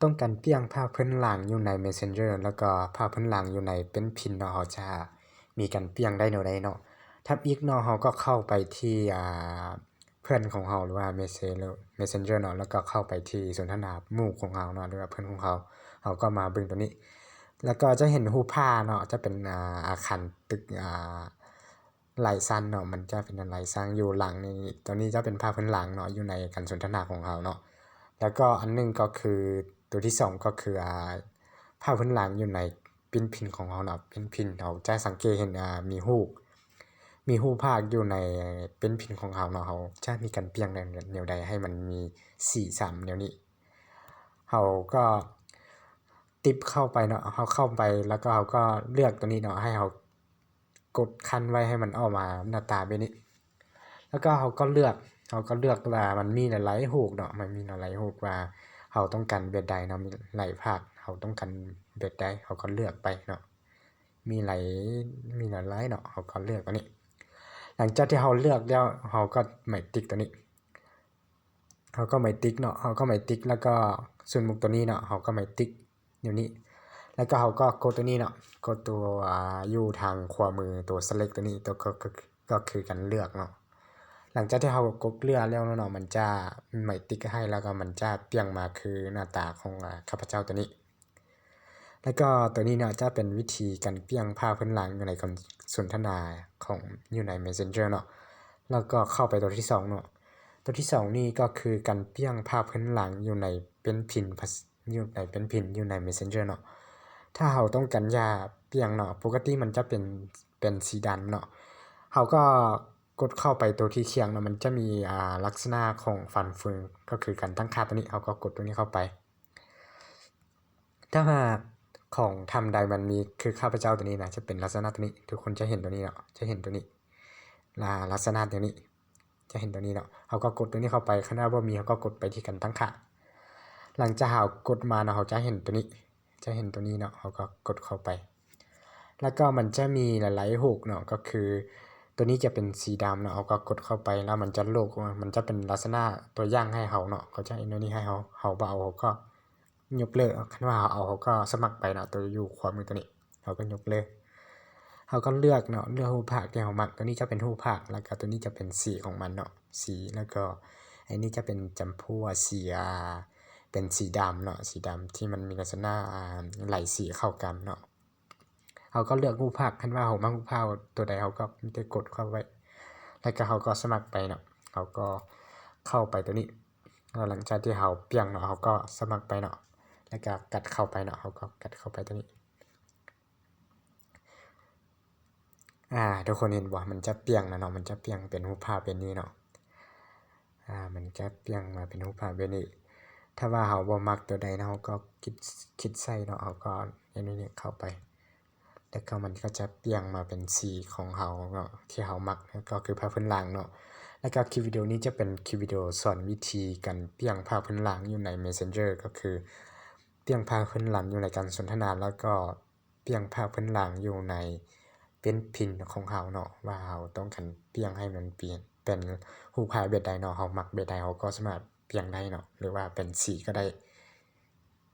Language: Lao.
ຕ້ອງການປ່ຽງພາບພື້ນຫຼັງຢູ່ໃນ Messenger ແລ້ວກໍພາບພື້ນຫຼັງຢູ່ໃນເປັນພິນເນາະ ເຮົາຈະມີການປ່ຽງໄດ້ແນວໃດເນາະ? ທຳອິດເນາະ ເຮົາກໍເຂົ້າໄປທີ່ ອ່າ ເພື່ອນຂອງເຮົາ ຫຼືວ່າ Messenger Messenger ເນາະ ແລ້ວກໍເຂົ້າໄປທີ່ສົນທະນາໝູ່ຂອງເຮົາເນາະ ຫຼືວ່າເພື່ອນຂອງເຮົາ ເຮົາກໍມາເບິ່ງຕົວນີ້ ແລ້ວກໍຈະເຫັນຮູບພາບເນາະ ຈະເປັນ ອ່າ ອາຄານຕຶກ ອ່າ ຫຼາຍຊັ້ນເນາະ ມັນຈະເປັນຫຼາຍຊັ້ນຢູ່ຫຼັງນີ້ ຕົວນີ້ຈະເປັນພາບພື້ນຫຼັງເນາະ ຢູ່ໃນການສົນທະນາຂອງເຮົາເນາະ ແລ້ວກໍອັນໜຶ່ງກໍຄື ຕົວທີສອງກໍຄື ອ່າ ພາບພື້ນຫຼັງຢູ່ໃນເປັນພິນຂອງເຮົາເນາະ ເປັນພິນ ເຮົາຈະສັງເກດເຫັນ ອ່າ ມີຮູບ ມີຮູບພາບຢູ່ໃນເປັນພິນຂອງເຮົາເນາະ ເຮົາຈະມີການປ່ຽງແນວ ແນວໃດໃຫ້ມັນມີສີສາມແນວນີ້ ເຮົາກໍຕິບເຂົ້າໄປເນາະ ເຮົາເຂົ້າໄປ ແລ້ວກໍເຮົາກໍເລືອກຕົວນີ້ເນາະ ໃຫ້ເຮົາກົດຄັນໄວ້ໃຫ້ມັນອອກມາໜ້າຕາແບບນີ້ ແລ້ວກໍເຮົາກໍເລືອກ ເຮົາກໍເລືອກວ່າມັນມີຫຼາຍໆຮູບເນາະ ມັນມີຫຼາຍໆຮູບວ່າເຮົາຕ້ອງການແບບໃດເນາະ ມີຫຼາຍພາບ ເຮົາຕ້ອງການແບບໃດ ເຮົາກໍເລືອກໄປເນາະ ມີຫຼາຍ ມີຫຼາຍໆເນາະ ເຮົາກໍເລືອກຕົວນີ້ ຫຼັງຈາກທີ່ເຮົາເລືອກແລ້ວ ເຮົາກໍໝາຍຕິກຕົວນີ້ ເຮົາກໍໝາຍຕິກເນາະ ເຮົາກໍໝາຍຕິກ ແລ້ວກໍສ່ວນໝູ່ຕົວນີ້ເນາະ ເຮົາກໍໝາຍຕິກຢູ່ນີ້ ແລ້ວກໍເຮົາກໍກົດຕົວນີ້ເນາະ ກົດຕົວຢູ່ທາງຂວາມື ຕົວ select ຕົວນີ້ ຕົວກໍ ກໍ ກໍຄືການເລືອກເນາະ ຫຼັງຈາກທີ່ເຮົາກົດເລືອກແລ້ວເນາະ ມັນຈະໝາຍຕິກໃຫ້ ແລ້ວກໍມັນຈະປ່ຽງມາຄືໜ້າຕາຂອງ ອ່າ ຂ້າພະເຈົ້າຕົວນີ້ ແລ້ວກໍຕົວນີ້ເນາະ ຈະເປັນວິທີການປ່ຽງພາບພື້ນຫຼັງຢູ່ໃນການສົນທະນາຂອງ ຢູ່ໃນ Messenger ເນາະ ແລ້ວກໍເຂົ້າໄປຕົວທີສອງເນາະ ຕົວທີສອງນີ້ກໍຄືການປ່ຽງພາບພື້ນຫຼັງຢູ່ໃນເປັນພິນ ຢູ່ໃນເປັນພິນ ຢູ່ໃນ Messenger ເນາະ ຖ້າເຮົາຕ້ອງການຢາກປ່ຽງເນາະ ປົກກະຕິມັນຈະເປັນ ເປັນສີດຳເນາະ ເຮົາກໍກົດເຂົ້າໄປຕົວທີ່ຄຽງເນາະ ມັນຈະມີ ອ່າ ລັກສະນະຂອງຟັນເຟືອງ ກໍຄືການຕັ້ງຄ່າຕົວນີ້ ເຮົາກໍກົດຕົວນີ້ເຂົ້າໄປ ຖ້າຫາກຂອງທ່ານໃດມັນມີຄືຂ້າພະເຈົ້າຕົວນີ້ນະ ຈະເປັນລັກສະນະຕົວນີ້ ທຸກຄົນຈະເຫັນຕົວນີ້ເນາະ ຈະເຫັນຕົວນີ້ ລະ ລັກສະນະຕົວນີ້ ຈະເຫັນຕົວນີ້ເນາະ ເຮົາກໍກົດຕົວນີ້ເຂົ້າໄປ ຄັນວ່າບໍ່ມີ ເຮົາກໍກົດໄປທີ່ການຕັ້ງຄ່າ ຫຼັງຈາກເຮົາກົດມາເນາະ ເຮົາຈະເຫັນຕົວນີ້ ຈະເຫັນຕົວນີ້ເນາະ ເຮົາກໍກົດເຂົ້າໄປ ແລ້ວກໍມັນຈະມີຫຼາຍໆຮູບເນາະ ກໍຄືຕົວນີ້ຈະເປັນສີດຳເນາະ ເຮົາກໍກົດເຂົ້າໄປ ແລ້ວມັນຈະໂລກ ມັນຈະເປັນລັກສະນະຕົວຢ່າງໃຫ້ເຮົາເນາະ ເຂົາຈະເຮັດແນວນີ້ໃຫ້ເຮົາ ເຮົາບໍ່ເອົາ ເຮົາກໍ ຍົກເລີກ ຄັນວ່າເຮົາເອົາ ເຮົາກໍສະໝັກໄປເນາະ ຕົວຢູ່ຂວາມືຕົວນີ້ ເຮົາກໍຍົກເລີກ ເຮົາກໍເລືອກເນາະ ເລືອກຮູບພາບທີ່ເຮົາມັກ ຕົວນີ້ຈະເປັນຮູບພາບ ແລ້ວກໍຕົວນີ້ຈະເປັນສີຂອງມັນເນາະ ສີ ແລ້ວກໍອັນນີ້ຈະເປັນຈຳພວກສີ ອ່າ ເປັນສີດຳເນາະ ສີດຳທີ່ມັນມີລັກສະນະ ອ່າ ຫຼາຍສີເຂົ້າກັນເນາະ ເຮົາກໍເລືອກຮູບພາບ ຄັນວ່າເຮົາມັກຮູບພາບຕົວໃດ ເຮົາກໍມີແຕ່ກົດເຂົ້າໄວ້ ແລ້ວກໍເຮົາກໍສະໝັກໄປເນາະ ເຮົາກໍເຂົ້າໄປຕົວນີ້ ແລ້ວຫຼັງຈາກທີ່ເຮົາປ່ຽງເນາະ ເຮົາກໍສະໝັກໄປເນາະ ແລ້ວກໍກັດເຂົ້າໄປເນາະ ເຮົາກໍກັດເຂົ້າໄປຕົວນີ້ ອ່າ ທຸກຄົນເຫັນບໍ່ ມັນຈະປ່ຽງແລ້ວເນາະ ມັນຈະປ່ຽງເປັນຮູບພາບແບບນີ້ເນາະ ອ່າ ມັນຈະປ່ຽງມາເປັນຮູບພາບແບບນີ້ ຖ້າວ່າເຮົາບໍ່ມັກຕົວໃດເນາະ ເຮົາກໍຄລິກ ຄລິກໃສ່ເນາະ ເຮົາກໍເຮັດແນວນີ້ເຂົ້າໄປ ແລ້ວກໍມັນກໍຈະປ່ຽງມາເປັນສີຂອງເຮົາເນາະ ທີ່ເຮົາມັກ ກໍຄືພາບພື້ນຫຼັງເນາະ ແລ້ວກໍຄລິບວິດີໂອນີ້ຈະເປັນຄລິບວິດີໂອສອນວິທີການປ່ຽງພາບພື້ນຫຼັງຢູ່ໃນ Messenger ກໍຄືປ່ຽງພາບພື້ນຫຼັງຢູ່ໃນການສົນທະນາ ແລ້ວກໍປ່ຽງພາບພື້ນຫຼັງຢູ່ໃນເປັນພິນຂອງເຮົາເນາະ ວ່າເຮົາຕ້ອງການປ່ຽງໃຫ້ມັນປ່ຽນເປັນຮູບພາບແບບໃດເນາະ ເຮົາມັກແບບໃດ ເຮົາກໍສາມາດປ່ຽງໄດ້ເນາະ ຫຼືວ່າເປັນສີກໍໄດ້